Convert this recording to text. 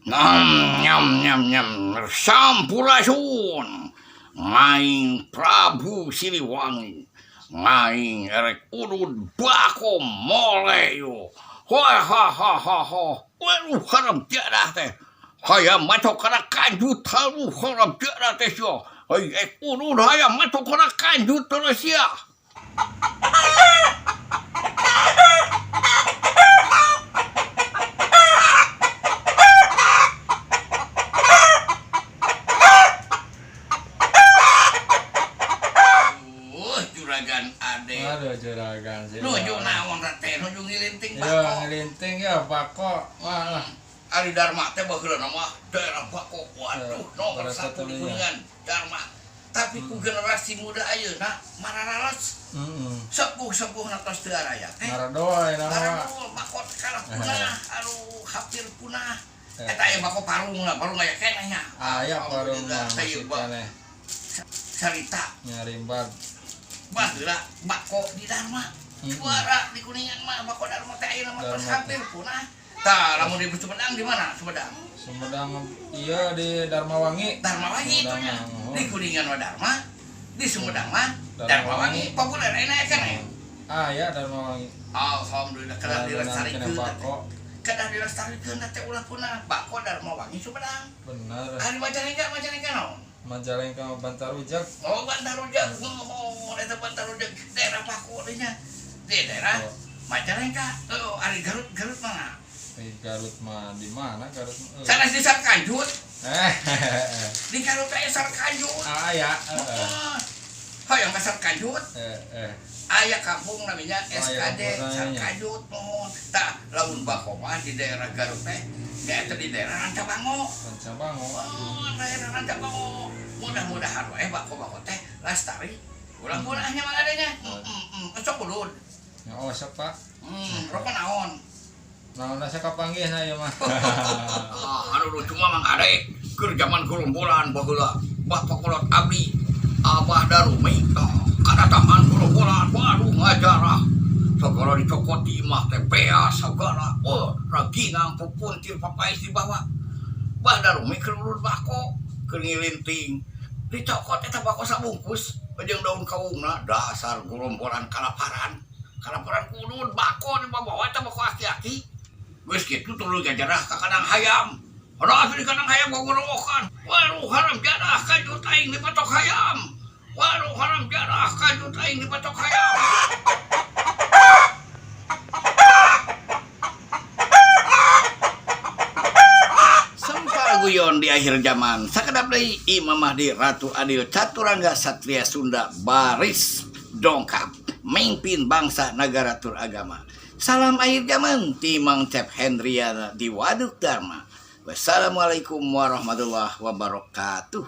Nyam nyam nyam nyam sampurasun. Aing Prabu Siliwangi. Aing erek udud bako mole yo. Wah ha ha ha ha. Waduh haram jadah teh. Hayam matok kana kanjut halu haram jadah teh sia. Ai ek udud hayam matok kana kanjut terus sia. Juragan Ade. Aduh juragan sih. Nuju naon teh nuju ngilinting Ya bako. ngelinting ya bako. Wah lah. Ari Dharma teh baheula mah daerah bako. Waduh, nomor Daerah satu di satunya. Kuningan Dharma. Tapi ku generasi muda ayeuna mararales. Heeh. Sepuh-sepuh tos teu araya teh. Ngaradoy nama. Aduh, bako teh kalah punah, aduh hampir punah. Eta aya bako parung lah, parung aya keneh nya. Aya parung mah Alhamdulillah, teh masih ieu keneh carita nyarimbat. baheula bako di Dharma. Juara di Kuningan mah bako Dharma teh ayeuna mah tos Dharma hampir punah. Tah, lamun di Sumedang di mana? Sumedang. Sumedang iya di Dharma Wangi. Dharma Wangi itu nya. Sumedang, Di Kuningan mah Dharma, di Sumedang mah Dharma Dharma Wangi. Wangi. Populer ayeuna ya kan ya? Ah ya Dharma Wangi. Alhamdulillah kedah dilestarikeun. Bako. Kedah dilestarikeun teh ulah punah. Bako Dharma Wangi Sumedang. Bener. Ari Majalengka, Majalengka naon? Majalengka Bantarujak. Oh, Bantarujak. Oh, eta Bantarujak daerah Bako teh nya. Di daerah Majalengka. Oh, ari Garut, Garut mana? Di Garut mah di mana Garut? mah? Sanes di Sarkanjut. Eh. Di Garut teh Sarkanjut. Ah ya. Heeh. Hoyong ka Sarkanjut. Eh. Aya kampung namanya Oh, aya SKD kampung namanya. Sarkanjut mohon. Tah, lamun bako mah di daerah Garut teh, nya eta di daerah Rancabango. Rancabango. Oh, daerah Rancabango. Mudah-mudahan we bako-bako teh lestari. Ulah punahnya mah adanya. Sok udud. Ya oh sok Pak. Rokok naon? Naon asa kapanggih na ieu mah. Ah, anu lucu mah Mang Ade, keur jaman gerombolan baheula. Bapak kolot abdi, Abah Darumi tah kadatangan gerombolan, waduh ngajarah. Segala dicokot di imah teh beas segala. Wah, ragingang pupuntir papais dibawa. Bah Darumi keur urut bako, keur ngilinting. Dicokot eta bako sabungkus jeung daun kawungna dasar gerombolan kalaparan. Kalaparan kudud bako dibawa eta bako aki-aki. Geus kitu tuluy gajarah ka kandang hayam. Ada asuh di kandang hayam gogorowokan. Waduh haram jadah kajut aing dipatok hayam. Waduh haram jadah kajut aing dipatok hayam. Sempal guyon di akhir zaman. Sakedap deui Imam Mahdi Ratu Adil Caturangga Satria Sunda baris dongkap mimpin bangsa negara tur agama. Salam akhir zaman ti Mang Cep Hendriana di Waduk Dharma. Wassalamualaikum warahmatullahi wabarakatuh.